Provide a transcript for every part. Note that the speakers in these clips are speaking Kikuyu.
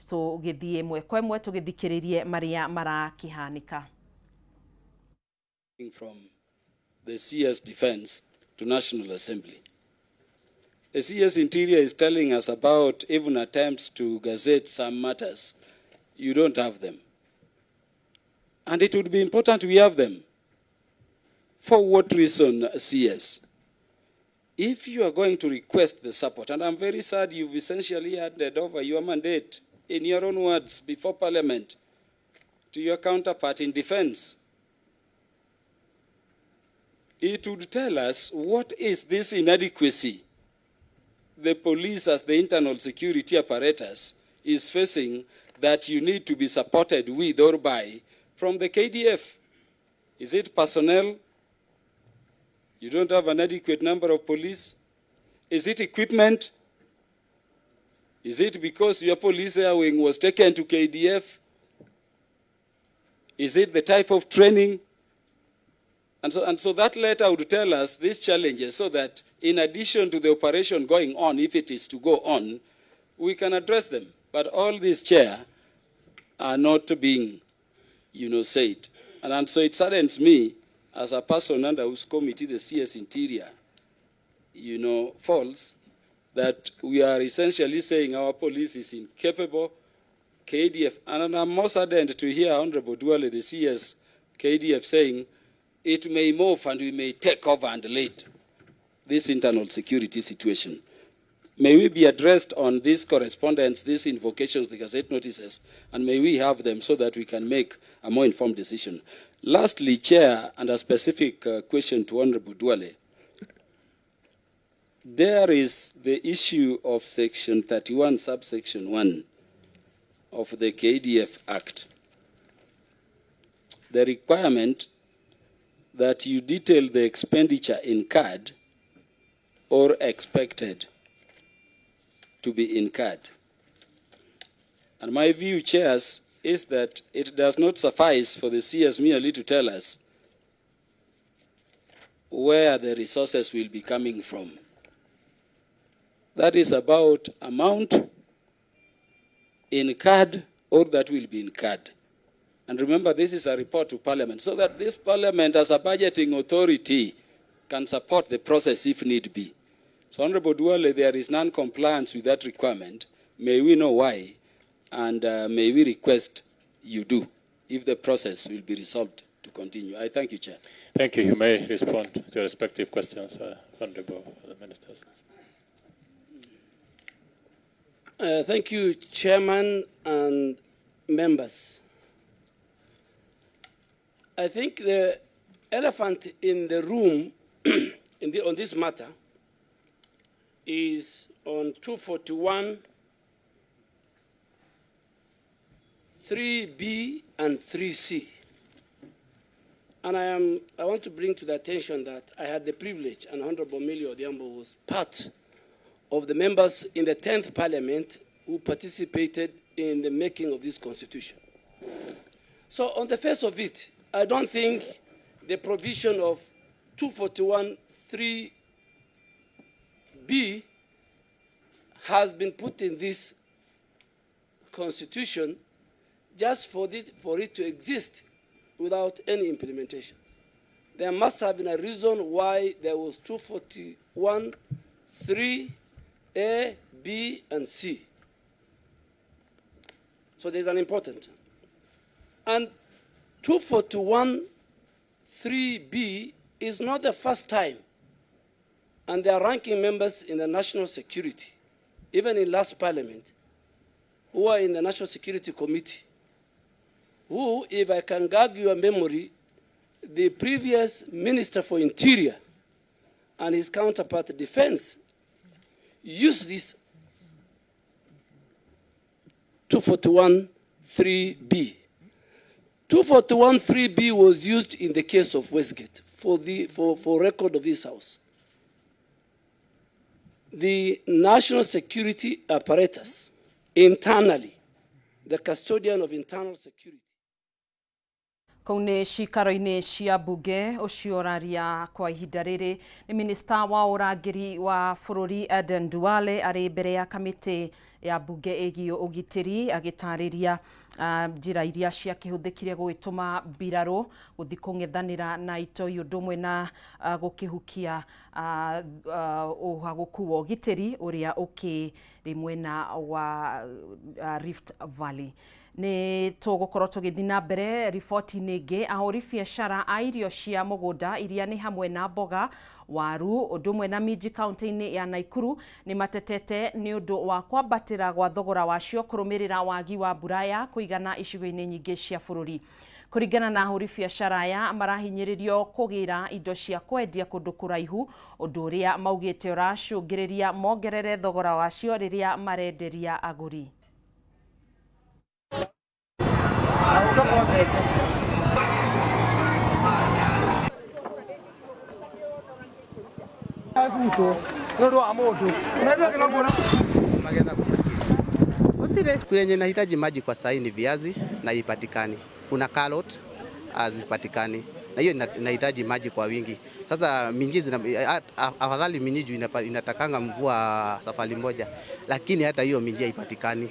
Tũgĩthiĩ ĩmwe kwa ĩmwe tũgĩthikĩrĩrie marĩa marakĩhanĩka. From the CS Defense to National Assembly. The CS Interior is telling us about even attempts to gazette some matters. You don't have them. And it would be important we have them. For what reason, CS? If you are going to request the support, and I'm very sad you've essentially handed over your mandate, in your own words, before Parliament, to your counterpart in defense, it would tell us what is this inadequacy the police as the internal security apparatus is facing that you need to be supported with or by from the KDF. Is it personnel? You don't have an adequate number of police? Is it equipment? Is it because your police air wing was taken to KDF? Is it the type of training? And so that letter would tell us these challenges so that in addition to the operation going on, if it is to go on, we can address them. But all these, Chair, are not being said. And so it saddens me as a person under whose committee the CS Interior falls, that we are essentially saying our police is incapable, KDF, and I'm more saddened to hear Honorable Duale, the CS KDF, saying it may move and we may take over and lead this internal security situation. May we be addressed on these correspondence, these invocations, the Gazette notices, and may we have them so that we can make a more informed decision. Lastly, Chair, and a specific question to Honorable Duale. There is the issue of Section 31, subsection 1 of the KDF Act. The requirement that you detail the expenditure incurred or expected to be incurred. And my view, Chairs, is that it does not suffice for the CS merely to tell us where the resources will be coming from. That is about amount incurred or that will be incurred. And remember, this is a report to Parliament, so that this Parliament as a budgeting authority can support the process if need be. So, Honorable Duale, there is non-compliance with that requirement. May we know why, and may we request you do, if the process will be resolved to continue. I thank you, Chair. Thank you. You may respond to your respective questions, Honorable Ministers. Thank you, Chairman and members. I think the elephant in the room on this matter is on 241, 3B and 3C. And I want to bring to the attention that I had the privilege, and Honorable Millie Odhiambo was part of the members in the 10th Parliament who participated in the making of this constitution. So on the face of it, I don't think the provision of 241, 3B has been put in this constitution just for it to exist without any implementation. There must have been a reason why there was 241, 3, A, B, and C. So there's an important. And 241, 3B is not the first time, and there are ranking members in the national security, even in last parliament, who are in the National Security Committee, who, if I can gag your memory, the previous Minister for Interior and his counterpart Defense used this 241, 3B. 241, 3B was used in the case of Westgate, for record of this house. The national security apparatus, internally, the custodian of internal security. Kũu nĩ cikaro-inĩ cia mbunge ũcio ũraria kwa ihinda rĩrĩ nĩ minista wa ũrangĩri wa bũrũri Aden Duale arĩ mbere ya kamĩtĩ Ya mbunge ĩgiĩ ũgitĩri, agĩtarĩria njĩra iria ciakĩhũthĩkire gũgĩtũma mbirarũ gũthiĩ kũng'ethanĩra na itoi, ũndũ ũmwe na gũkĩhukia ũhagũku wa ũgitĩri ũrĩa ũkĩrĩ mwena wa Rift Valley. Nĩ tũgũkorwo tũgĩthiĩ na mbere riboti-inĩ ĩngĩ. Ahũri biacara a irio cia mũgũnda iria nĩ hamwe na mboga, waru, ũndũ ũmwe na minji kaunti-inĩ ya Naikuru nĩ matetete nĩ ũndũ wa kwambatĩra gwa thogora wacio kũrũmĩrĩra wagi wa mbura ya kũigana icigo-inĩ nyingĩ cia bũrũri. Kũringana na ahũri biacara aya, marahinyĩrĩrio kũgĩra indo cia kwendia kũndũ kũraihu, ũndũ ũrĩa maugĩte ũracũngĩrĩria mongerere thogora wacio rĩrĩa marenderia agũri. Kuna yenye inahitaji maji kwa sahii ni viazi na ipatikani. Kuna carrot hazipatikani na hiyo inahitaji maji kwa wingi. Sasa minji zina, afadhali minji juu inatakanga mvua safari moja, lakini hata hiyo minji haipatikani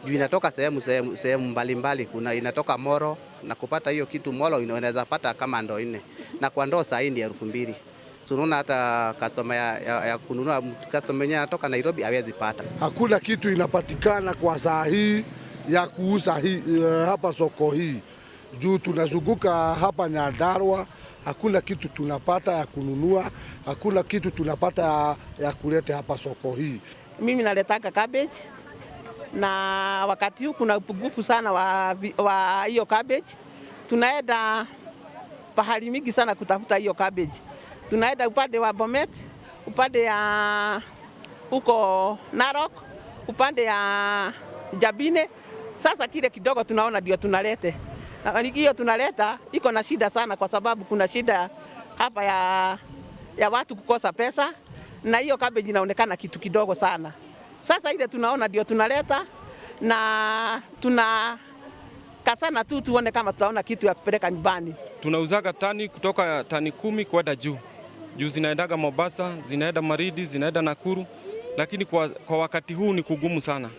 juu inatoka sehemu mbalimbali. Kuna inatoka Moro, na kupata hiyo kitu Moro inaweza pata kama ndoo 4, na kwa ndoo sahii ni 2000. Tunaona hata customer ya kununua, customer mwenyewe anatoka Nairobi hawezi pata. Hakuna kitu inapatikana kwa saa hii ya kuuza hii, hapa soko hii juu tunazunguka hapa Nyandarua, hakuna kitu tunapata ya kununua, hakuna kitu tunapata ya kuleta hapa soko hii. Mimi naletaka cabbage na wakati huu kuna upungufu sana wa hiyo cabbage. Tunaenda pahali mingi sana kutafuta hiyo cabbage. Tunaenda upande wa Bomet, upande ya huko Narok, upande ya Jabine. Sasa kile kidogo tunaona ndio tunalete. Na hiyo tunaleta iko na shida sana, kwa sababu kuna shida hapa ya watu kukosa pesa, na hiyo cabbage inaonekana kitu kidogo sana. Sasa ile tunaona ndio tunaleta na tuna kasana tu tuone kama tutaona kitu ya kupeleka nyumbani. Tunauzaga tani kutoka tani 10 kwenda juu. Juu zinaendaga Mombasa, zinaenda Maridi, zinaenda Nakuru, lakini kwa wakati huu ni kugumu sana.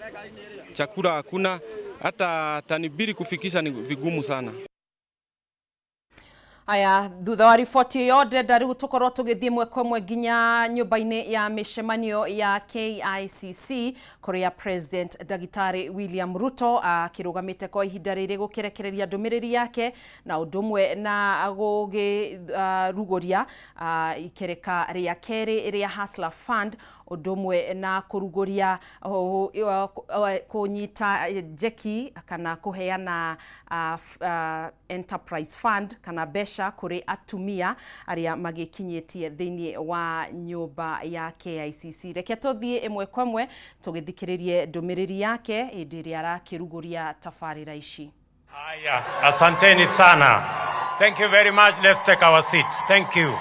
Chakula hakuna, hata tani 2 kufikisha ni vigumu sana. Aya, thutha wa riboti ĩyo ndĩrenda rĩu tũkorwo tũgĩthiĩ ĩmwe kwa ĩmwe nginya nyũmba-inĩ ya mĩcemanio ya KICC kũrĩa President Ndagĩtarĩ William Ruto akĩrũgamĩte kwa ihinda rĩrĩ gũkĩrekereria ndũmĩrĩri yake na ũndũ ũmwe na gũgĩrugũria ikereka rĩa kerĩ rĩa Hustler Fund, ũndũ ũmwe na kũrugũria kũnyita njeki kana kũheana enterprise fund kana mbeca kũrĩ atumia arĩa magĩkinyĩtie thĩinĩ wa nyũmba ya KICC. Reke tũthiĩ ĩmwe kwa ĩmwe tũgĩthikĩrĩrie ndũmĩrĩri yake hĩndĩ ĩrĩa arakĩrugũria tabarĩra ici. Haya, asanteni sana. Thank you very much. Let's take our seats. Thank you.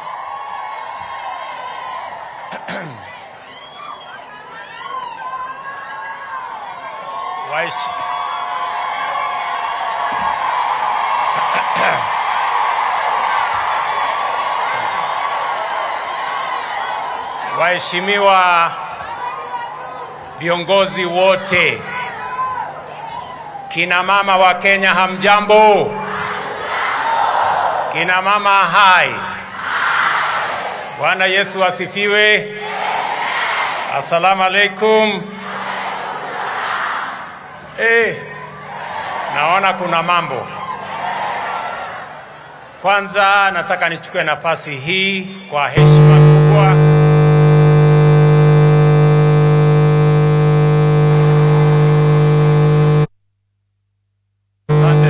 Waheshimiwa viongozi wote, kina mama wa Kenya, hamjambo? Kina mama hai. Bwana Yesu asifiwe. Assalamu alaikum. Naona kuna mambo. Kwanza nataka nichukue nafasi hii kwa heshima kubwa Asante.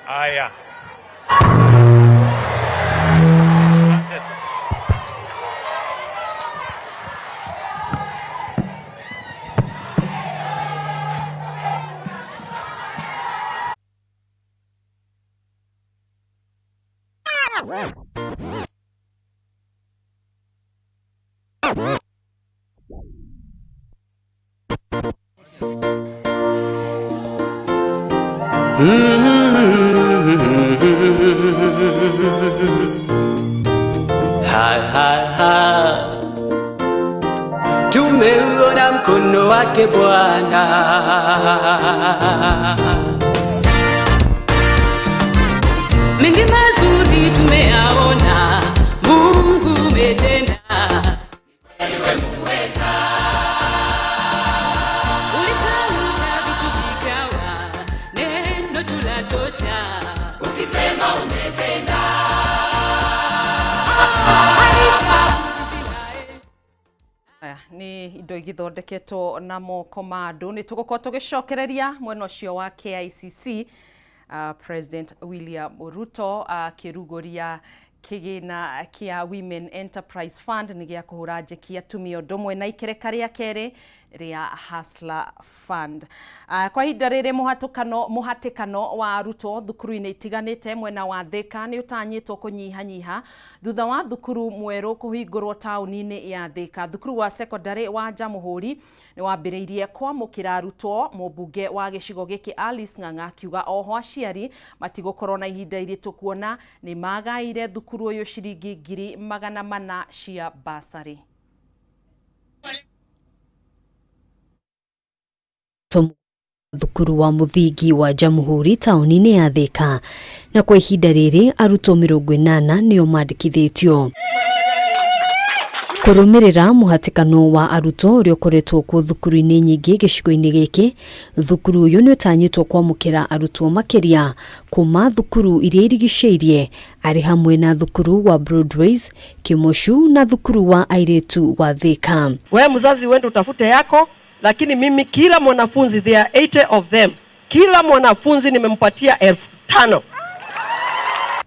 Haya. Asante. Ha, ha, ha. Tumeuona mkono wake Bwana. Mengi mazuri tumeyaona, Mungu umetenda. Wewe muweza. Ulitamka vitu vikawa, neno tulatosha. Ukisema umetenda. Haisha. Aya, nä indo igithondeketwo na moko ma andå nä tå gå korwo tå gä cokereria mwena å cio wa KICC. President William Ruto akĩrugũria kĩgĩna kĩa Women Enterprise Fund nĩ gĩa kũhũra njeki atumia ũndũ ũmwe na ikereka rĩa kerĩ rĩa Hustler Fund. Kwa ihinda rĩrĩ mũhatũkano mũhatĩkano wa arutwo thukuru-inĩ itiganĩte mwena wa Thĩka nĩ ũtanyĩtwo kũnyihanyiha thutha wa thukuru mwerũ kũhingũrwo taũni-inĩ ya Thĩka. Thukuru wa secondary wa Jamũhũri nĩ wambĩrĩirie kwamũkĩra arutwo. Mũmbunge wa gĩcigo gĩkĩ Alice Ng'ang'a akiuga oho aciari matigũkorwo na ihinda iritũ kuona nĩ magaĩire thukuru ũyũ ciringi 400,000 cia basarĩ. Thukuru wa mũthingi wa Jamhuri taũni-inĩ ya Thĩka, na kwa ihinda rĩrĩ arutwo 80 nĩo mandĩkithĩtio. Kũrũmĩrĩra mũhatĩkano wa arutwo ũrĩa ũkoretwo kuo thukuru-inĩ nyingĩ gĩcigo-inĩ gĩkĩ, thukuru ũyũ nĩ ũtanyĩtwo kwamũkĩra arutwo makĩria kuma thukuru iria irigicĩirie, arĩ hamwe na thukuru wa Broadways, Kĩmũcu na thukuru wa airĩtu wa Thĩka. Wewe mzazi uende utafute yako, lakini mimi kila mwanafunzi, there are 80 of them, kila mwanafunzi nimempatia 5,000.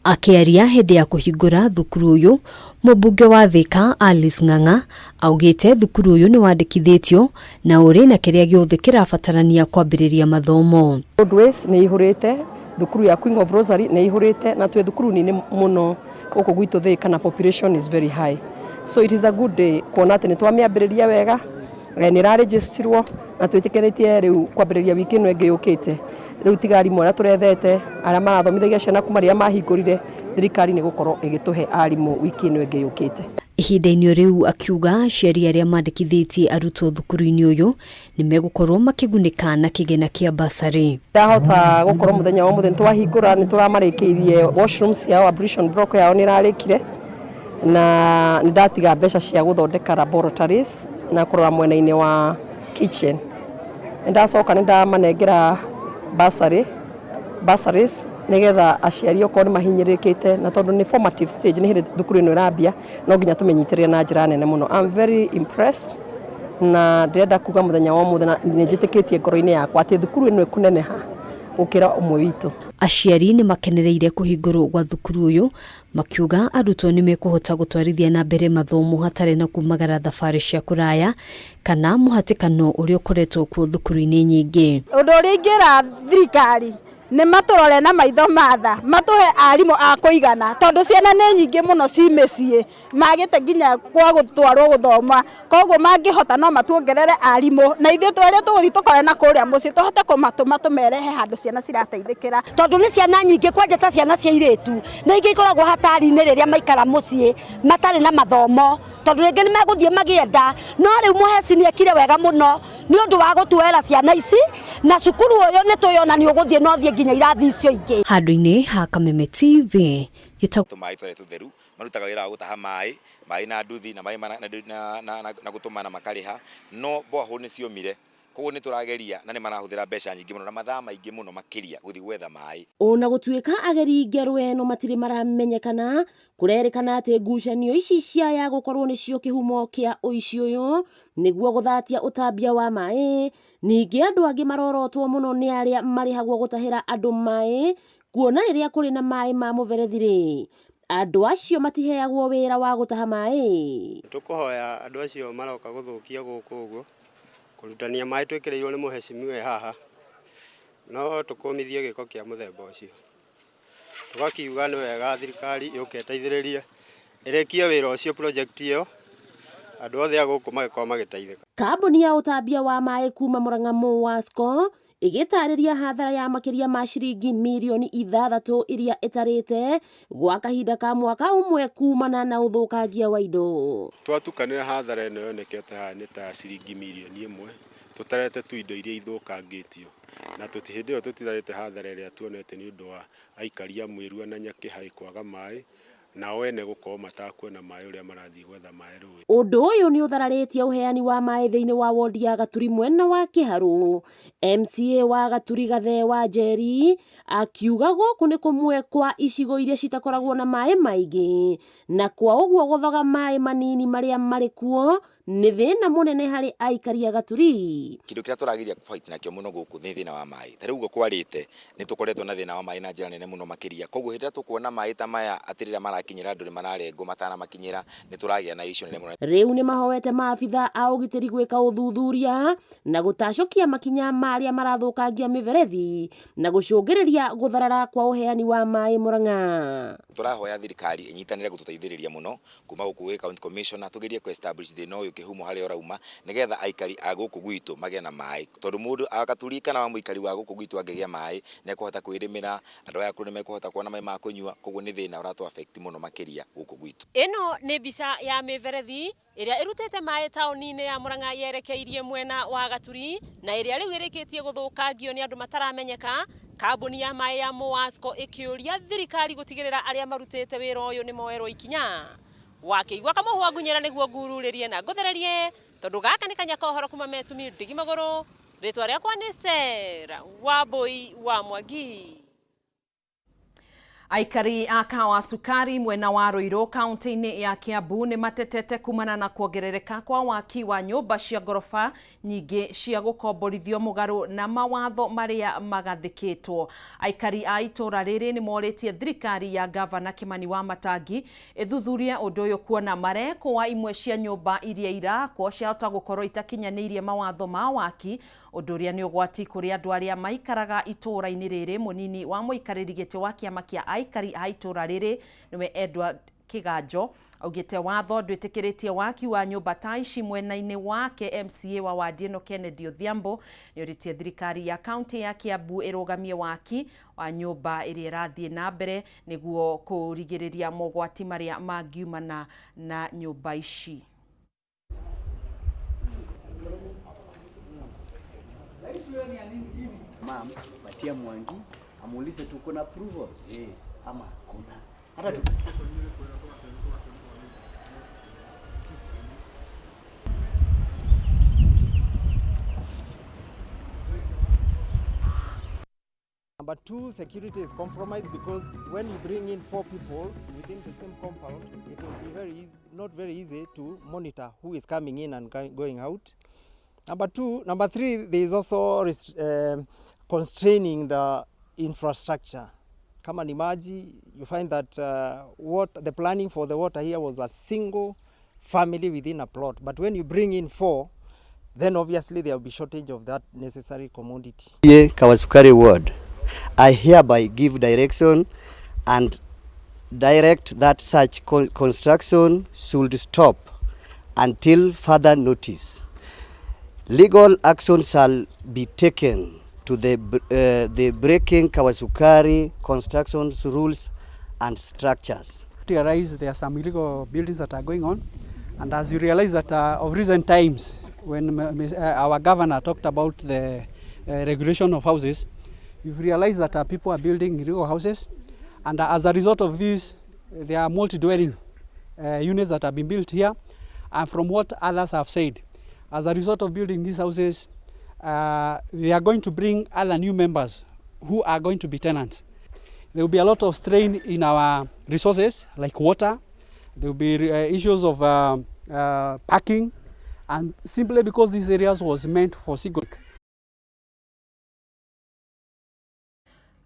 Akĩaria hĩndĩ ya kũhingũra thukuru ũyũ, mũmbunge wa Thĩka Alice Ng'ang'a augĩte thukuru ũyũ nĩ wandĩkithĩtio na ũrĩ na kĩrĩa gĩothe kĩrabatarania kwambĩrĩria mathomo. Roadways nĩ ihũrĩte, thukuru ya Queen of Rosary nĩ ihũrĩte, na twĩ thukuru nini mũno gũkũ gwitũ Thĩka na population is very high. So it is a good day kuona atĩ nĩ twamĩambĩrĩria wega, nĩ ĩraregistirwo na twĩtĩkĩrĩtie rĩu kwambĩrĩria wiki ĩno ĩngĩ yũkĩte. Rĩu tiga arimũ arĩa tũrethete arĩa marathomithagia ciana kuma rĩrĩa mahingũrire, thirikari nĩ gũkorwo ĩgĩtũhe arimũ wiki ĩno ĩngĩ yũkĩte. Ihinda-inĩ rĩu akiuga aciari arĩa mandĩkithĩtie arutwo thukuru-inĩ ũyũ nĩ megũkorwo makĩgunĩka na kĩgĩna kĩa basarĩ. Ndahota gũkorwo mũthenya wa mũthenya twahingũra nĩ tũramarĩkĩirie washrooms yao, ablution block yao nĩ ĩrarĩkire, na nĩ ndatiga mbeca cia gũthondeka laboratories na kũrora mwena-inĩ wa kitchen. Nĩ ndacoka nĩ ndamanengera bursaries nĩgetha aciari okorwo nĩ mahinyĩrĩrĩkĩte, na tondũ nĩ formative stage, nĩ hĩndĩ thukuru ĩno ĩrambia, no nginya tũmĩnyitĩrĩre na njĩra nene mũno. I'm very impressed na ndĩrenda kuga mũthenya wa ũmũthĩ na nĩ njĩtĩkĩtie ngoro-inĩ yakwa atĩ thukuru ĩno ĩkũneneha gũkĩra ũmwe witũ. Aciari nĩ makenereire kũhingũrwo gwa thukuru ũyũ, makiuga arutwo nĩ mekũhota gũtwarithia na mbere mathomo hatarĩ na kumagara thabarĩ cia kũraya kana mũhatĩkano ũrĩa ũkoretwo kuo thukuru-inĩ nyingĩ. Ũndũ ũrĩa ingĩra thirikari nĩ matũrore na maitho matha, matũhe arimũ a kũigana, tondũ ciana nĩ nyingĩ mũno ci mĩciĩ magĩte nginya kwa gũtwarwo gũthoma, koguo mangĩhota no matuongerere arimũ na ithuĩ twarĩa tũgũthiĩ tũkore na kũrĩa mũciĩ tũhote kũmatũma tũmerehe handũ ciana cirateithĩkĩra. Tondũ nĩ ciana nyingĩ, kwanja ta ciana cia irĩtu nĩ ingĩ ikoragwo hatari-inĩ rĩrĩa maikara mũciĩ matarĩ na mathomo, tondũ rĩngĩ nĩ megũthiĩ magĩenda, no rĩu mũheci nĩ ekire wega mũno nĩ ũndũ wa gũtuoera ciana ici, na cukuru ũyũ nĩ tũyona nĩ ũgũthiĩ no thiĩ nginya irathi icio ingĩ. Handũ-inĩ ha Kameme TV gĩtagwo Tũmaĩ tũrĩa tũtheru marutaga wĩra wa gũtaha maĩ na nduthi na maĩ na gũtũmana makarĩha, no borehole nĩ ciomire, koguo nĩ tũrageria na nĩ marahũthĩra mbeca nyingĩ mũno na mathaa maingĩ mũno makĩria gũthiĩ gwetha maĩ. Ona gũtuĩka ageri ngerwa ĩno matirĩ maramenyekana, kũrerĩkana atĩ ngucanio ici ciaya gũkorwo nĩcio kĩhumo kĩa ũici ũyũ nĩguo gũthatia ũtambia wa maĩ. Ningĩ andũ angĩ marorotwo mũno nĩ arĩa marĩhagwo gũtahĩra andũ maĩ, kuona rĩrĩa kũrĩ na maĩ ma mũberethi rĩ, andũ acio matiheagwo wĩra wa gũtaha maĩ. Tũkũhoya andũ acio maroka gũthũkia gũkũ ũguo kũrutania maĩ twĩkĩrĩirwo nĩ mũhecimiwa haha, no tũkũmithie gĩko kĩa mũthemba ũcio. Tũgakiuga nĩ wega thirikari yũke ĩteithĩrĩrie ĩrĩkie wĩra ũcio, project ĩyo, Andũ othe a gũkũ magĩkorwo magĩteithĩka. Kambuni ya ũtambia wa maĩ kuma Murang'a Muwasco ĩgĩtarĩria hathara ya makĩria ma ciringi mirioni ithathatũ iria ĩtarĩte gwa kahinda ka mwaka ũmwe kumana na ũthũkangia wa indo. Twatukanĩra hathara ĩno yonekete haha nĩ ta ciringi mirioni ĩmwe tũtarete tu indo iria ithũkangĩtio na tũti hĩndĩ ĩyo tũtitarĩte hathara ĩrĩa tuonete nĩ ũndũ wa aikari a Mwĩrua na Nyakĩhaĩ kwaga maĩ nao ene gũkorwo matakuona maĩ ũrĩa marathiĩ gwetha maĩ rũĩ. Ũndũ ũyũ nĩ ũthararĩtie ũheani wa maĩ thĩinĩ wa wondi ya Gaturi mwena wa Kĩharũ. MCA wa Gaturi Gathee wa Njeri akiuga gũkũ nĩ kũmwe kwa icigo iria citakoragwo na maĩ maingĩ na kwa ũguo gũthoga maĩ manini marĩa marĩ kuo nĩ thĩna mũnene harĩ aikari a Gaturi. Kĩndũ kĩrĩa tũrageria fight nakĩo mũno gũkũ nĩ thĩna wa maĩ. Ta rĩu ũguo kwarĩte nĩ tũkoretwo na thĩna wa maĩ na njĩra nene mũno makĩria. Koguo hĩndĩ ĩrĩa tũkuona maĩ ta maya atĩ rĩrĩa marakinyĩra andũ nĩ mararengwo matanamakinyĩra nĩ tũragĩa na issue nene mũno. Rĩu nĩ mahoete maabitha a ũgitĩri gwĩka ũthuthuria na gũtacũkia makinya ma arĩa marathũkangia mĩberethi na gũcũngĩrĩria gũtharara kwa ũheani wa maĩ Murang'a. Tũrahoya thirikari ĩnyitanĩre gũtũteithĩrĩria mũno kuma gũkũ gwĩ county commissioner tugerie kũ establish thĩna ũyũ kĩhumo harĩa ũrauma nĩgetha aikari a gũkũ gwitũ magĩe na maĩ tondũ mũndũ agaturi kana wa mũikari wa gũkũ gwitũ angĩgĩa maĩ nĩ ekũhota kwĩrĩmĩra andũ aya akũrũ nĩ mekũhota kuona maĩ ma kũnyua koguo nĩ thĩna ũratũ affect mũno makĩria gũkũ gwitũ. Ĩno nĩ mbica ya mĩberethi ĩrĩa ĩrutĩte maĩ taũni-inĩ ya Murang'a yerekeirie mwena wa Gaturi na ĩrĩa rĩu ĩrĩkĩtie gũthũkangio nĩ andũ mataramenyeka. Kambuni ya maĩ ya Muwasco ĩkĩũria thirikari gũtigĩrĩra arĩa marutĩte wĩra ũyũ nĩ moerwo ikinya. Wakĩigua kamũhwa ngunyĩra nĩguo ngururĩrie na ngũthererie tondũ gaka nĩ kanya ka ũhoro kuma Metumi ndigi magũrũ. Rĩtwa rĩakwa nĩ Sarah Wambui wa Mwangi. Aikari a Kahawa Sukari mwena wa Ruiru kaunti-inĩ ya Kiambu nĩ matetete kumana na kuongerereka kwa waki wa nyũmba cia ngoroba nyingĩ cia gũkomborithio mũgarũ na mawatho marĩa magathĩkĩtwo. Aikari a itũra rĩrĩ nĩ morĩtie thirikari ya gavana Kimani wa Matangi ĩthuthurie ũndũ ũyũ kuona marekũa imwe cia nyũmba iria irakwo ciahota gũkorwo itakinyanĩirie mawatho ma waki ũndũ ũrĩa nĩ ũgwati kũrĩ andũ arĩa maikaraga itũũra-inĩ rĩrĩ. Mũnini wa mũikarĩri gĩtĩ wa kĩama kĩa aikari a itũũra rĩrĩ nĩwe Edward Kiganjo augĩte watho ndwĩtĩkĩrĩtie waki wa nyũmba ta ici mwena-inĩ wake. MCA wa wadi ĩno Kennedy Odhiambo nĩ orĩtie thirikari ya kaunti ya Kiambu ĩrũgamie waki wa nyũmba ĩrĩa ĩrathiĩ na mbere nĩguo kũrigĩrĩria mogwati marĩa mangiumana na nyũmba ici. Mam, patia Mwangi amuulize tu kuna approval eh, ama kuna hata tu Number two, security is compromised because when you bring in four people within the same compound, it will be very easy, not very easy to monitor who is coming in and going out. Number three, there is also constraining the infrastructure. Kama ni maji, you find that what the planning for the water here was a single family within a plot. But when you bring in four, then obviously there will be shortage of that necessary commodity. Here, Kawasukari ward, I hereby give direction and direct that such construction should stop until further notice. Legal action shall be taken to the breaking Kawasukari construction rules and structures. Realize there are some illegal buildings that are going on, and as you realize that of recent times, when our governor talked about the regulation of houses, you realize that people are building illegal houses, and as a result of this, there are multi-dwelling units that have been built here, and from what others have said, as a result of building these houses, they are going to bring other new members who are going to be tenants. There will be a lot of strain in our resources, like water. There will be issues of parking, and simply because these areas was meant for single.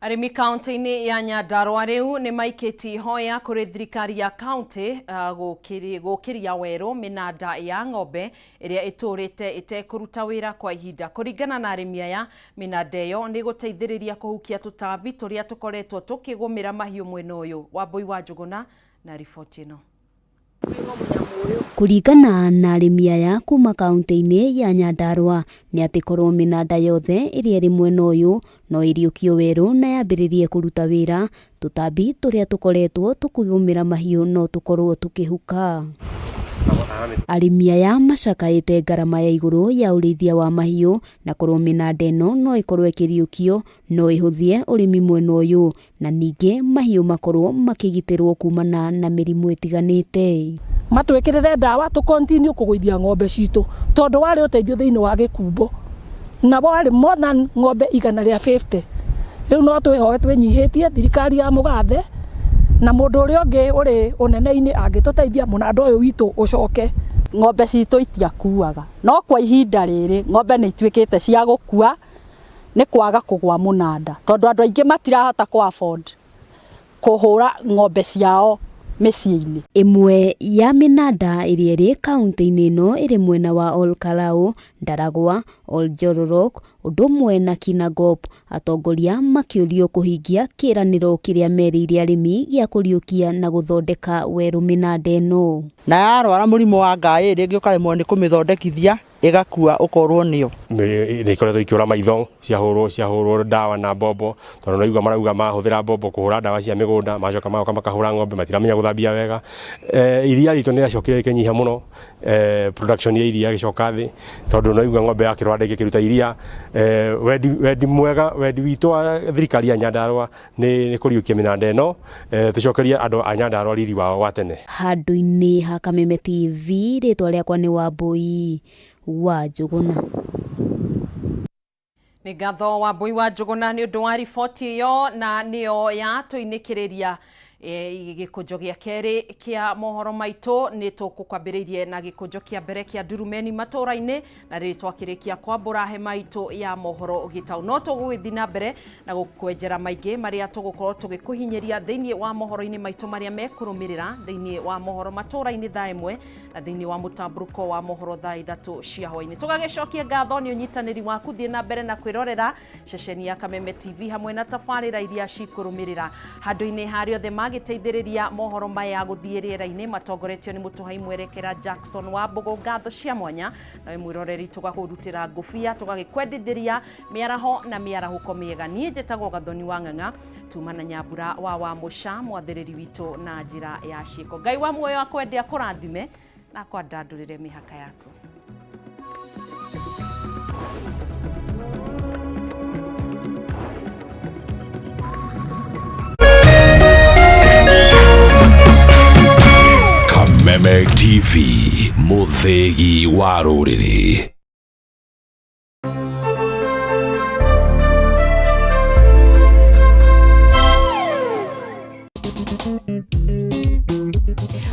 Arĩmi kaunti-inĩ ya Nyandarua rĩu nĩ maikĩtie ihoya kũrĩ thirikari ya kaunti gũkĩria werũ mĩnanda ya ng'ombe ĩrĩa ĩtũrĩte ĩtekũruta wĩra kwa ihinda. Kũringana na arĩmi aya, mĩnanda ĩyo nĩ ĩgũteithĩrĩria kũhukia tũtambi tũrĩa tũkoretwo tũkĩgũmĩra mahiũ mwena ũyũ. Wambui wa Njũgũna na riboti ĩno. Kũringana na arĩmi aya kuma kaunti-inĩ ya Nyandarua nĩ atĩ korwo mĩnanda yothe ĩrĩa ĩrĩ mwena ũyũ no ĩriũkio werũ na yambĩrĩrie kũruta wĩra, tũtambi tũrĩa tũkoretwo tũkĩgũmĩra mahiũ no tũkorwo tũkĩhuka. Arĩmi aya macakaĩte ngarama ya igũrũ ya ũrĩithia wa mahiũ na korwo mĩnanda ĩno no ĩkorwo ĩkĩriũkio no ĩhũthie ũrĩmi mwena ũyũ na ningĩ mahiũ makorwo makĩgitĩrwo kumana na mĩrimũ ĩtiganĩte. Matwĩkĩrĩre ndawa tũ continue kũgũithia ng'ombe citũ tondũ warĩ ũteithio thĩinĩ wa gĩkumbo na warĩ more than ng'ombe 150. Rĩu no twĩhoe twĩnyihĩtie thirikari ya mũgathe na mũndũ ũrĩa ũngĩ ũrĩ ũnene-inĩ angĩtũteithia mũnanda ũyũ witũ ũcoke. Ng'ombe citũ itiakuaga no kwa ihinda rĩrĩ ng'ombe nĩ ituĩkĩte cia gũkua nĩ kwaga kũgwa mũnanda tondũ andũ aingĩ matirahota kũ afford kũhũra ng'ombe ciao mĩciĩ-inĩ. Ĩmwe ya mĩnanda ĩrĩa ĩrĩ kaunti-inĩ ĩno ĩrĩ mwena wa Ol Kalou, Ndaragwa, Ol Jororok ũndũ ũmwe na Kinangop, atongoria makĩũrio kũhingia kĩĩranĩro kĩrĩa merĩire arĩmi gĩa kũriũkia na gũthondeka werũ mĩnanda ĩno. Na yarwara mũrimũ wa ngaĩ rĩngĩ ũkaremwo nĩ kũmĩthondekithia ĩgakua ũkorwo nĩyo. Nĩ ikoretwo ikĩũra maitho ciahũrwo ndawa na mbombo tondũ naigua marauga mahũthĩra mbombo kũhũra ndawa cia mĩgũnda macoka magoka makahũra ng'ombe matiramenya gũthambia wega. Iria ritũ nĩ rĩacokire rĩkĩnyiha mũno, production ya iria ĩgĩcoka thĩ tondũ naigua ng'ombe yakĩrwara ndĩngĩkĩruta iria. Wendi mwega, wendi witũ wa thirikari ya Nyandarua nĩ kũriũkia mĩnanda ĩno, tũcokerie andũ a Nyandarua riri wao wa tene. Handũ-inĩ ha Kameme TV, rĩtwa rĩakwa nĩ Wambui wa Njũgũna. Nĩ ngatho Wambui wa Njũgũna nĩ ũndũ wa riboti ĩyo na nĩyo yatũinĩkĩrĩria gĩkũnjo gĩa kerĩ kĩa mohoro maitũ. Nĩ tũkũkwambĩrĩirie na gĩkũnjo kĩa mbere kĩa ndurumeni matũra-inĩ na rĩrĩ twakĩrĩkia kwambũra hema itũ ya mohoro gĩtaũ. No tũgũgĩthiĩ na mbere na gũkwenjera maingĩ marĩa tũgũkorwo tũgĩkũhinyĩria thĩinĩ wa mohoro-inĩ maitũ marĩa mekũrũmĩrĩra thĩinĩ wa mohoro matũra-inĩ thaa 1 na thĩinĩ wa mũtambũrũko wa mohoro thaa 3 cia hwaĩ-inĩ. Tũgagĩcokia ngatho nĩ ũnyitanĩri waku, thiĩ na mbere na kwĩrorera ceceni ya Kameme TV hamwe na tabarĩra iria cikũrũmĩrĩra. Handũ-inĩ harĩa othe magĩteithĩrĩria mohoro maya gũthiĩ rĩera-inĩ matongoretio nĩ mũtũhai mwerekera Jackson wa Mbũgũ, ngatho cia mwanya nawe mwĩroreri tũgakũrutĩra ngũbia tũgagĩkwendithĩria mĩaraho na mĩarahũko mĩega. Niĩ njĩtagwo Gathoni wa Ng'ang'a, tuma na Nyambura wa Wamũca mwathĩrĩri witũ na njĩra ya ciĩko. Ngai wa muoyo akwende akũrathime na akwandandũrĩre mĩhaka yaku. Kameme TV, mũthĩgi wa rũrĩrĩ.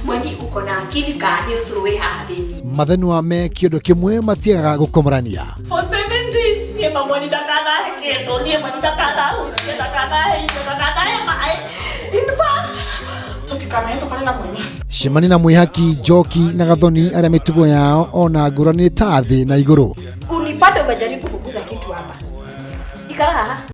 Mweni uko na akili ka nĩ ũcũrũ wĩ haha thĩinĩ. Mathenua me kĩũndũ kĩmwe matiagaga gũkomorania. For 7 days niĩ mamwani ndakanahe kĩndũ, niĩ mani ndakanahutie, ndakanahe irio, ndakanahe maĩ. In fact, tũtikanahĩtũkane na mweni. Cemania na Mwĩhaki, Njoki na Gathoni arĩa mĩtugo yao ona ngũrani nĩ ta thĩ na igũrũ. Unipate umejaribu kuguza kitu hapa. Ikara haha.